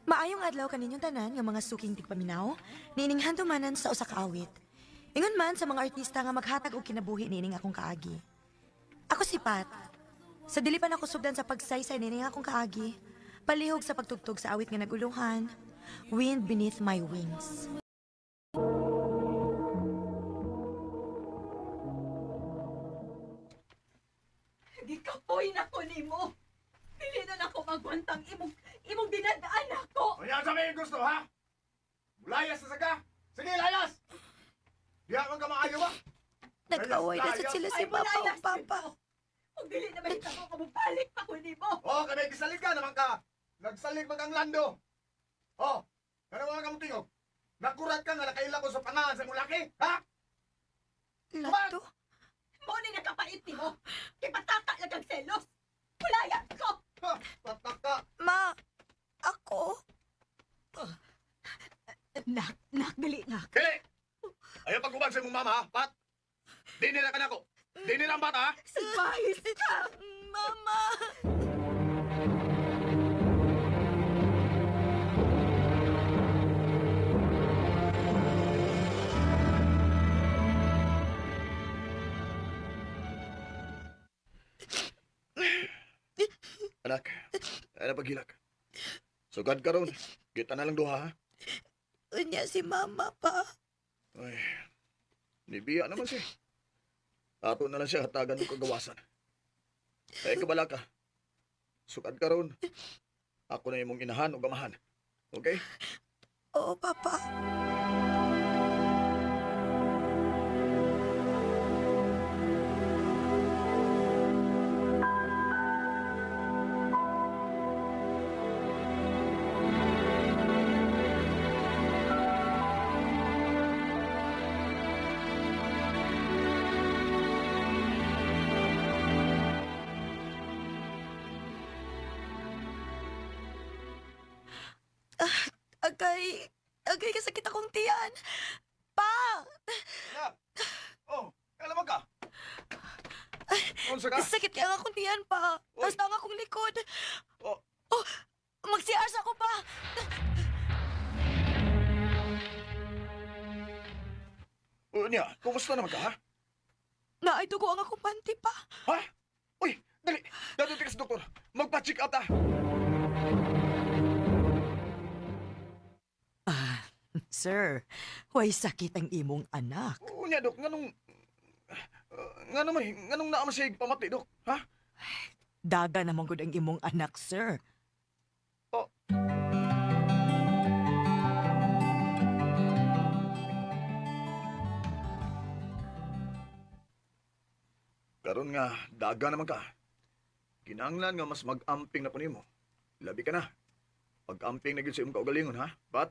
Maayong adlaw kaninyong tanan nga mga suking tigpaminaw, niining handumanan sa usa ka awit. Ingon man sa mga artista nga maghatag og kinabuhi niining akong kaagi. Ako si Pat. Sa dili pa nako sugdan sa pagsaysay niining akong kaagi, palihog sa pagtugtog sa awit nga naguluhan, Wind Beneath My Wings. Gikapoy na ko nimo. Dili na nako magwantang imong dinadaan nako. Kaya sa may gusto, ha? Mulayas na sa ka! Sige, layas! Diya man ka maayo ba? Nag-away na sad sila si Ay, Papa ug mulayas Papa. ko. Ug dili na mahitabo ka mobalik pa ko nimo. Oo, kay may gisalig ka naman ka. Nagsalig man kang lando. Oh, ano mga kamong tingog? Nakurat ka nga nakaila ko sa pangalan sa imong laki, ha? Lato. Mo ni nakapait nimo. Kay pataka lang kag selos. Mulayas ko. Ha, pataka. Ma, ako? Nak, nak dili nak. Kili! Ayaw pagubag sa imong mama, ha? Pat! Di nila ka nako. Di nila ang bata, ha? Sigbayis ka. Mama! Anak, ay na paghilak. Sugad ka ron. Kita na lang duha, ha? Unya si Mama pa. Ay, nibiya naman siya. Ato na lang siya hatagan ng kagawasan. Ay, kabala ka. Sukad ka ron. Ako na imong inahan o gamahan. Okay? Oo, Papa. Agay, agay kasakit akong tiyan. Pa! Anak! Oh, alam mo ka? Unsa ka? Sakit kaya ang akong tiyan pa. Uy. Hasta ang akong likod. Oh. Oh, mag-CR sa ako pa. Oh, niya, kumusta naman ka, ha? Naay dugo ang akong panty pa. Ha? Uy, dali! Dato ka sa doktor. Magpa-check up ta! Ah, sir, way sakit ang imong anak. Oo niya, dok. Nganong... Nganong may... Nganong naama siya pamati, dok? Ha? Daga naman gud ang imong anak, sir. Oh. Karon nga, daga naman ka. Kinahanglan nga mas mag-amping na po nimo. Labi ka na. Pag-amping na gyud sa imong kaugalingon, ha? Bat,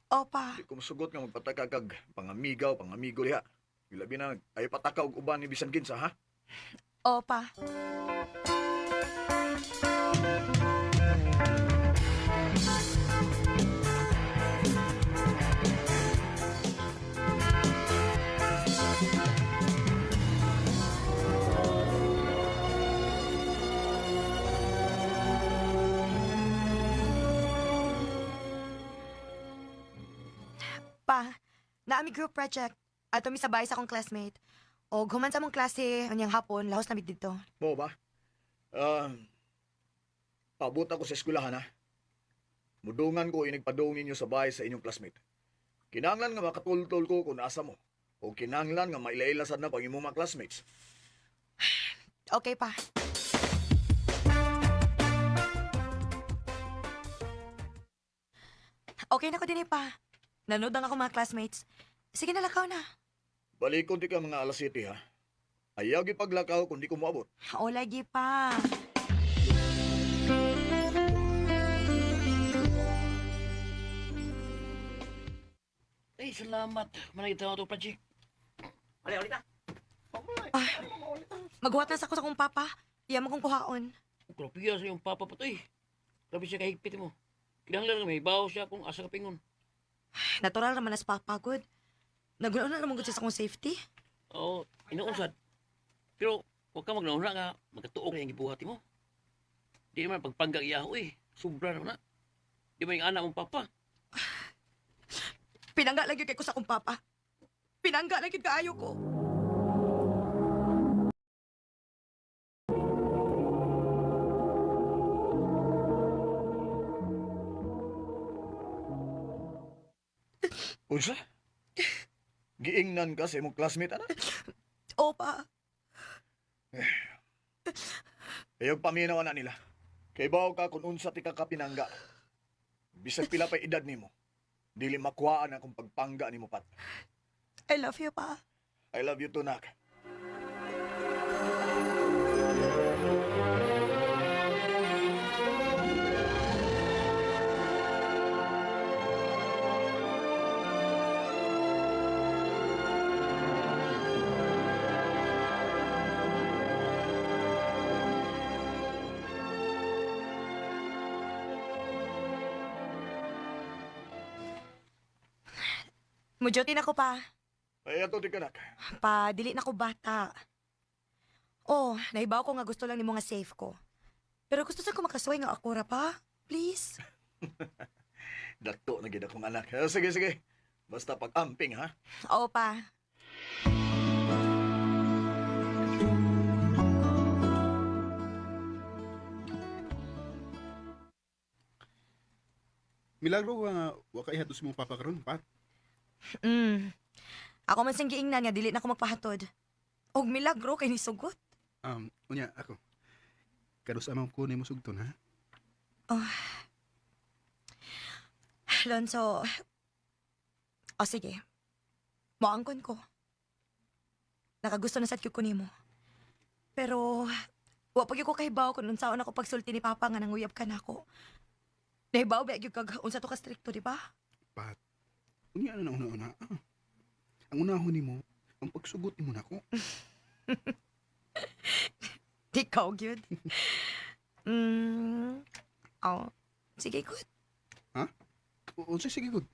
Opa. di ko musugot nga magpataka kag pangamigaw, pangamigo diha. Labi na, ay pataka og uban ni bisan kinsa, ha? Opa. Pa, naami group project. Ato mi sabay sa akong classmate. O human sa among klase unyang hapon, lahos na mi dito. Mo ba? Um, paabot ako sa eskwelahan, ha? Mudungan ko inigpadung ninyo sa bahay sa inyong classmate. Kinahanglan nga makatultol ko kung asa mo. O kinahanglan nga mailailasad na ko ang imong mga classmates. Okay pa. Okay na ko din eh, pa. Nanood lang ako mga classmates. Sige na, lakaw na. Balikon di ka mga alas 7, ha? Ayaw gipaglakaw kung di ko moabot. O, lagi pa. Ay, salamat. Managita na ito, project. Uli, ulit ah. Maghuwat na sa ko sa akong papa. Iya mo kong kuhaon. Grabe sa iyong papa pa to eh. Grabe siya kahigpit mo. Kinahanglan nga may bawo siya kung asa ka pingon. Natural naman na sa papa, good. Nagunaon na naman gud siya sa akong safety. Oo, inuunsad. Pero huwag ka magnauna nga magkatuog na yung gibuhat mo. Di naman pagpanggang iyaho eh. Sobra naman na. Di ba yung anak mong papa? Pinangga lang yun kay ko sa akong papa. Pinangga lang yun kaayo ko. Unsa? Giingnan ka sa imong classmate, anak? Opa, Ayog paminaw na nila. Kay bawo ka kung unsa ti ka kapinangga. Bisag pila pa edad nimo. Dili makuhaan akong pagpangga nimo pat. I love you, pa. I love you too, nak. Mujutin ako pa. Ay ato ti ka, nak. Pa, dili na ko bata. Oh, naibaw ko nga gusto lang nimo nga safe ko. Pero gusto sa ko makasuway nga ako ra pa. Please. Dakto na gid akong anak. Eh, sige, sige. Basta pag-amping, ha? Oo pa. Milagro nga wa ka ihatod sa imong papa karon, Pat. Ako man sing giingnan nga dili na ako magpahatod. Og milagro kay nisugot. Unya ako. Kadus amang ko nimo sugton ha. Lonso. O sige. Moangkon ko. Nakagusto na sad gyud ko nimo. Pero wa pa gyud ko kahibaw kung unsaon ako pagsulti ni Papa nga nanguyab ka nako. Nahibaw ba gyud kag unsa to ka strikto, di ba? Pat. Unya na una-una. Ah. Ang unahon nimo, ang pagsugot nimo nako. Ikaw gyud. Oh. Sige, good. Unsa sige gud?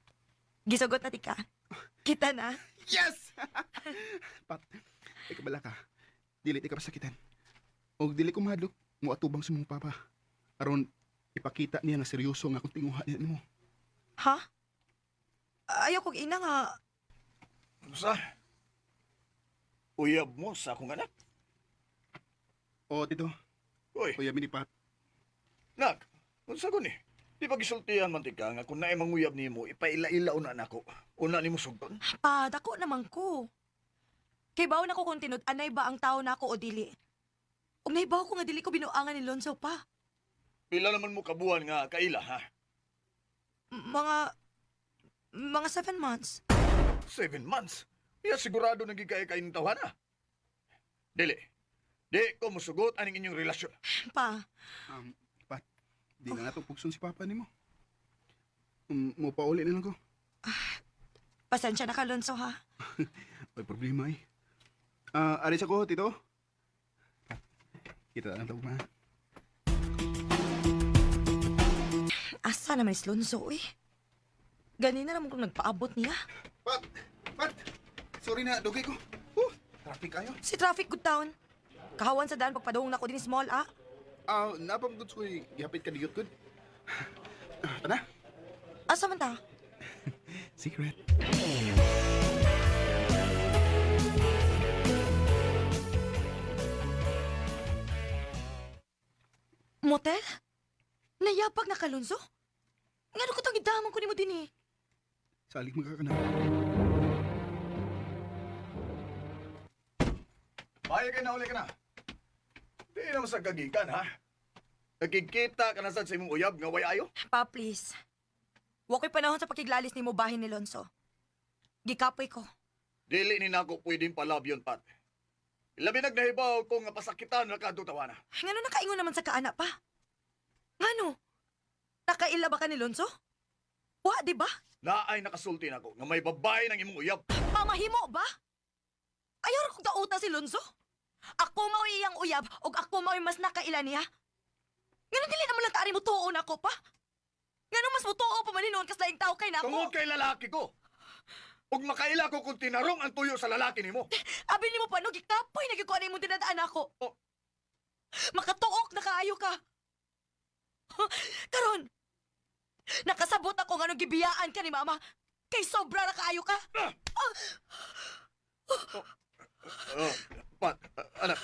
Gisugot na tika. Kita na. Yes! Pat, ikaw bala ka. Dili ti ka pasakitan. Og dili ko mahadlok mo atubang sa imong papa. Aron ipakita niya nga seryoso nga akong tinguha niya nimo. Ha? Ayaw kong ina nga. Unsa? Uyab mo sa akong anak? O tito, Uy, kuya ni Pat. nak. Unsa ko ni? Di ba gisultihan man ti ka nga kung naay manguyab nimo, ipaila-ila una nako. Una nimo sugton. Pa, dako naman ko. Kay bawo na ko kung tinud-anay ba ang tao nako o dili. Ug nahibaw ko nga dili ko binuangan ni Lonzo pa. Pila naman mo kabuan nga kaila, ha? Mga 7 months. 7 months. Ya sigurado nagigay kay tawhana. Dili. Di ko musugot aning inyong relasyon. Pa, Pat, di na nato pugson si papa nimo. Mo pauli na lang ko. Pasensya na ka, Lonzo, ha? May problema eh. Ah, aris ako, tito. Pat, kita na lang ma. Asa naman si Lonzo, eh? Ganina naman kung nagpaabot niya. Pat! Pat! Sorry na, dugay ko. Traffic kayo. Si traffic good town. Kahawan sa daan pagpadung na ko din small, ah. Ah, napam gud ko gihapit ka diyot gud. Ah, tana. Asa man ta? Secret. Motel? Nayapag na ka, Lonzo? Ngano ko tong gidamang ko nimo din eh. Salig magkakana. Bayo kay nauli ka na. Di naman sa kagikan, ha? Nakikita ka na sad sa imong uyab nga way ayo? Pa, please. Wa ko'y panahon sa pakiglalis nimo bahin ni Lonzo. Gikapoy ko. Dili ni nako pwedeng palabyon, Pat. Labi nagnahibaw ko nga pasakitan na kadto tawana. Ngano nakaingon naman sa kaana pa? Ngano? Nakaila ba ka ni Lonzo? Wa, di ba? Naay nakasulti nako nga may babae ng imong uyab. Pamahimo ba? Ayaw ra kong dauta si Lonzo. Ako mao'y iyang uyab ug ako mao'y mas nakaila niya. Ngano dili naman lang taari mo tuo nako pa? Ngano mas mutuo pa man hinuon kas laing tao kay nako? Tungod kay lalaki ko. Ug makaila ko kung tinarong ang tuyo sa lalaki nimo. Abi nimo pa no gikapoy na gyud ko ani imong dinadaan ako. Oh. Makatuok na kaayo ka. Karon. Nakasabot ako nga nung gibiyaan ka ni mama. Kay sobra na kaayo ka. Pat, anak.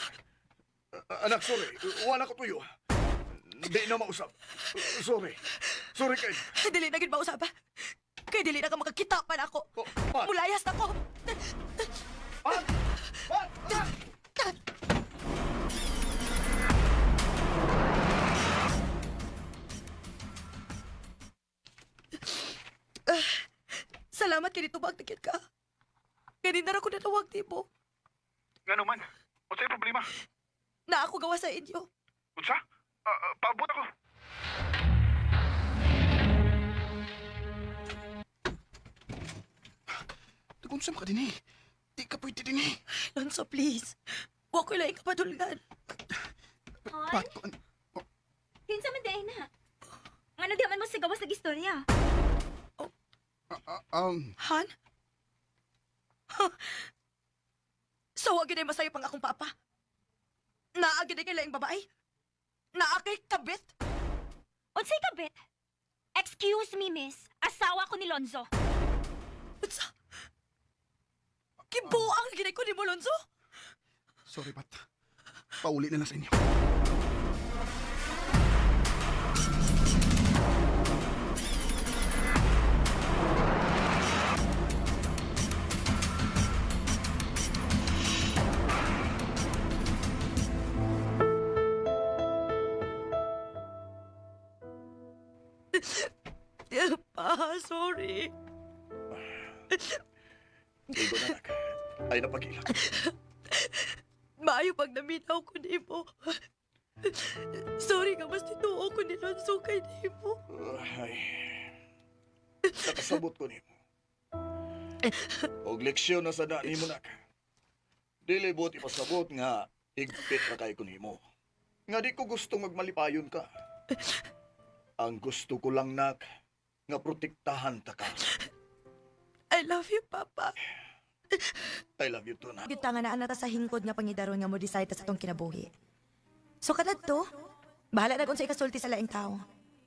Anak, sorry. Wala ko tuyo. Di na mausap. Sorry. Sorry kay. Dili na gid mausap. Kay dili na ka makakita pa na ako. Oh, Pat! Mulayas na ko. Pat! Pat! Anak! Salamat kay dito bagtikit ka. Kay di na ra ko natawag tipo. Ngano man? Unsay problema? Na ako gawa sa inyo. Unsa? Paabot ako. Unsa man ka dinhi? Di ka pwede dinhi. Lonzo, please. Wa ko laing kapadulngan. Pat, Kinsa man day na? Ngano di man mo sa gawas nag-istorya? Han? Huh. So, wag yun ay masayop ang akong papa. Naa gyud ay kay laing babae. Naa kay kabit. Unsay kabit? Excuse me, miss. Asawa ko ni Lonzo. Unsa? Kibuang ginay ko ni mo, Lonzo? Sorry, Pat. Pauli na lang sa inyo. Pa, sorry. Igo na, anak. Ay, napagilak. Maayo pag naminaw ko ni mo. Sorry nga, mas tituo ko ni Lonzo kay ni mo. Ay. Nakasabot ko nimo. Og leksyon na sa na nimo nak. Dili buot ipasabot nga higpit ra kay ko nimo. Nga di ko gusto magmalipayon ka. Ang gusto ko lang nak nga protektahan ta ka. I love you, Papa. I love you too nak. Gyud nga naa na ta sa hingkod nga pangidaron nga mo decide ta sa atong kinabuhi. So kadad to, bahala na kung sa ikasulti sa laing tao.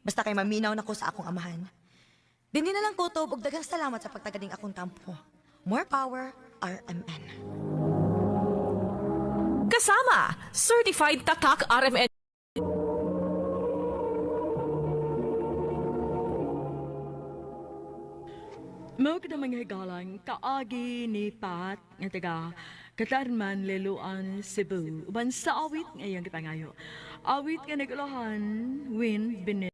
Basta kay maminaw na ko sa akong amahan. Dindi na lang kutob og daghang salamat sa pagtaganing akong tampo. More power, RMN. Kasama, Certified Tatak RMN Mao kita mga higalang kaagi ni Pat nga taga Katarman, Liloan, Cebu. Uban sa awit ngayong gipangayo. Awit nga nagulahan, Win Benet.